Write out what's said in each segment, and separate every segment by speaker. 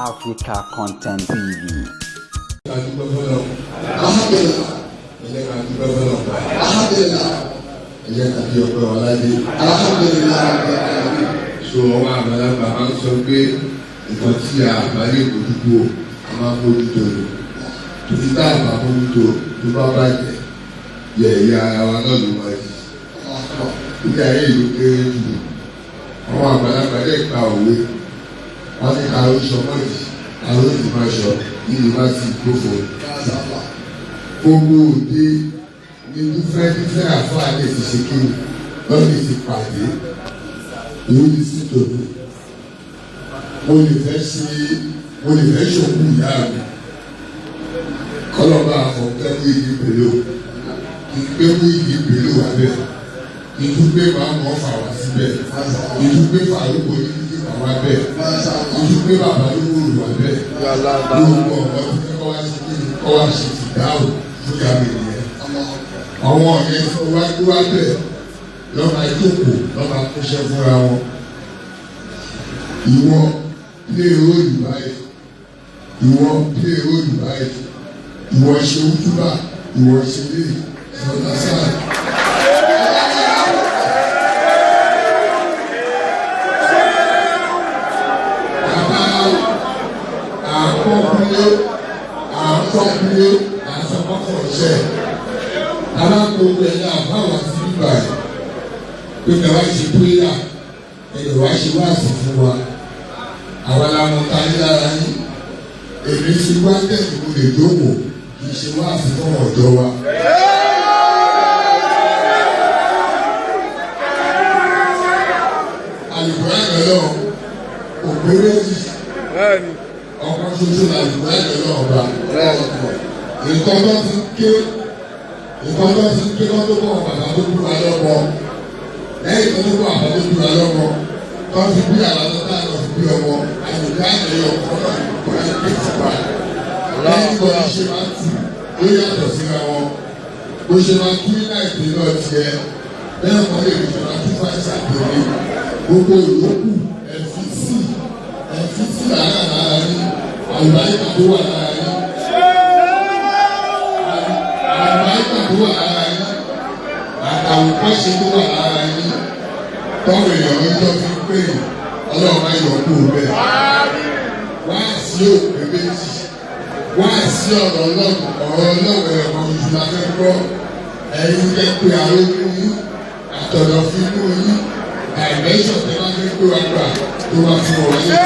Speaker 1: Africa Content TV.
Speaker 2: Alhamdulillah.
Speaker 3: Ẹ jẹ́ ká dúpẹ́ fọlọ́.
Speaker 2: Alhamdulillah.
Speaker 3: Ẹ jẹ́ ká bí ọpẹ́ wọn ládé.
Speaker 2: Alhamdulillah Rabbil alamin.
Speaker 3: So ọwọ́ àgbàlagbà máa ń sọ pé nǹkan tí a bá lè mójútó, a máa mójútó ni. Torí tá a bá mójútó, tó bá bàjẹ́, yẹ̀yẹ́ ara wa náà ló máa di. Ilé ayé ìlú kéré jù. Àwọn àgbàlagbà lè ka òwe. Wọ́n ní ká ló sọ mọ́jì, ká ló sì máa sọ ní yunifásitì gbófo. Gbogbo òde ní dúfẹ́ àfáà lè ti ṣe kí wọ́n lè ti pàdé lórí sí tòun. Mo lè fẹ́ ṣe, mo lè fẹ́ ṣòkú ìyá mi. Kọ́lọ́ba àfọ̀kẹ́ mú ìdí pèlò. Kì í gbé mú ìdí pèlò wá bẹ́ẹ̀. Kì í tún gbé màá mọ́ fà wá síbẹ̀. Kì í tún gbé fàlùkò ní títí fà wá bẹ́ẹ̀. Kì í tún gbé bàbá lówó wá bẹ́ẹ̀. Gbogbo ọ̀gá tó fẹ́ kọ́ wá ṣe kí ni kọ́ wá ṣe ti dáhùn fún ìyá mi nìyẹn. Àwọn ọ̀yẹ́ tó wá gbé wá bẹ́ẹ̀ lọ́ba jókòó lọ́ba kúṣẹ́ fúnra wọn. Ìwọ play role báyìí, ìwọ play role báyìí, ìwọ ṣe wútúbà, ìwọ ṣe lè sọ̀tà sáà. Bàbá àkọ́kúnlé àkọ́kúnlé àsọkọ́kọ̀ ṣẹ́ alákòókò ẹ̀yà àbáwá sí bíbá yìí pé ká wá ṣe píríyà ẹ̀yẹ̀ wá ṣe wáàsí fún wa. Àwa la mọ ta ní lára yín. Èmi ti wá tẹ̀sí mo lè jókòó kì í ṣe wáàsí fún ọ̀dọ́ wa. Àlùkùránì lọ́wọ́ òpè méjì, ọ̀kan ṣoṣo làlùkùránì lọ́wọ́ ọba. Nǹkan tó ti ké, nǹkan tó ti ké lọ́dún bọ̀ bàbá tó kú wa lọ́mọ. Lẹ́yìn tó tó bọ̀ bàbá tó kú wa lọ́mọ, tó fi bí àwọn tó tá lọ fi bí ọmọ, àlùkùránì lọ́wọ́ ọ̀kan náà kò ní ké fún wa. Lẹ́yìn tó ti ṣe máa tù ó yàtọ̀ síra wọn. Bó ṣe máa kí ní láìpẹ́ náà tiẹ̀, bẹ́ẹ̀ kọ́ lè ṣe máa tún fàṣà tèmi. Gbogbo ìyókù ẹ̀físì ẹ̀físì lára lára yín, àlùbáríkà tó wà lára yín. Àlùbáríkà tó wà lára yín, àtàwọn kọ́ṣe tó wà lára yín, tọ́wọ̀ èèyàn ń tọ́ fi pé ọlọ́run máa yọ kú bẹ́ẹ̀. Wá sí òpè méjì, wá sí ọ̀rọ̀ ọlọ́run, ọ̀rọ̀ ọlọ́run ẹ̀rọ oṣù la fẹ́ gbọ́. Ẹ̀yin jẹ́ pé arógún yín, àtọ̀dọ̀ fi mú yín, dimension tẹ́ bá fẹ́ gbé wa gbà tó bá fún ọ yín.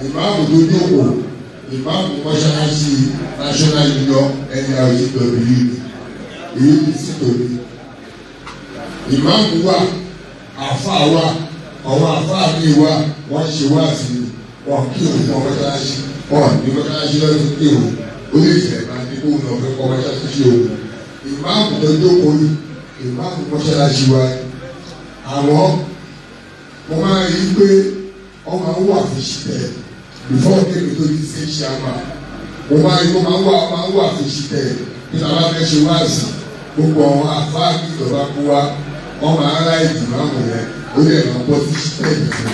Speaker 3: Ìmáàmù tó jókòó, ìmáàmù mọ́ṣáláṣí National Union NRCW èyí ti sí tòní. Ìmáàmù wà, àáfàá wà, àwọn àáfàá mi wà, wọ́n ṣe wá sí i, wọ́n kí òun fún mọ́ṣáláṣí, wọ́n ní mọ́ṣáláṣí lọ́dún kí òun, ó lè fẹ́ máa ní kóun náà fẹ́ kọ́ mọ́ṣáláṣí òun. Ìmáàmù tó jókòó ni ìmáàmù mọ́ṣáláṣí wa. Àwọn mo máa rí i pé ọmọ àwọn wà fi ṣìtẹ̀ before kéde tó di ṣe ṣe àmà. Mo máa rí kó máa wà máa wà fi ṣìtẹ̀ bí bàbá fẹ́ ṣe wáàsí. Gbogbo àwọn àfáà kí ìjọba kó wa, wọ́n máa ń ráì dì máa mú yẹn, ó lè máa bọ́ sí ṣìtẹ̀ nìkan.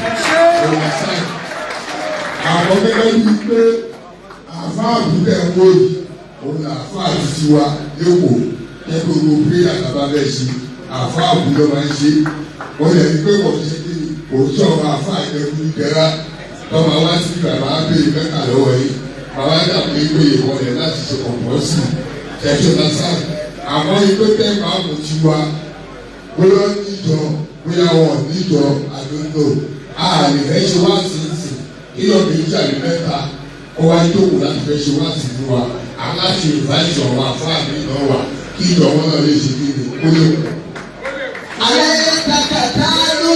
Speaker 3: Àwọn gẹ́gẹ́ bíi pé àfáà àbúlẹ̀ ń wò yìí, òun là àfáà ti ti wa lẹ́kọ̀ọ́ kẹ́ gbogbo píríyà bàbá fẹ́ ṣe, àfáà àbúlẹ̀ máa ń ṣe. Wọ́n lè rí pé kò fi ṣe kí òótọ́ ọba àfáà ìjẹun ìjẹra tọ́ba wá sí bàbá abéyé mẹ́ta lọ́wọ́ yìí, bàbá dàbí pé ìwọlẹ̀ láti ṣe kọ̀ọ̀kan sí ẹ̀ṣọ́ lásán. Àmọ́ ikú tẹ́ máa mú ti wa Bóyá níjọ bóyá wọn níjọ àdóńdó àlè fẹ́ ṣe wá sí ìsìn kíyọ̀ méjì àbí mẹ́ta kó wá jókòó láti fẹ́ ṣe wá sí fún wa aláṣẹ ìbáṣọ wa fún àmì náà wà kí ìjọ wọn náà lè ṣe kí ni kó lè kú.
Speaker 2: Alẹ́ takàtà ló.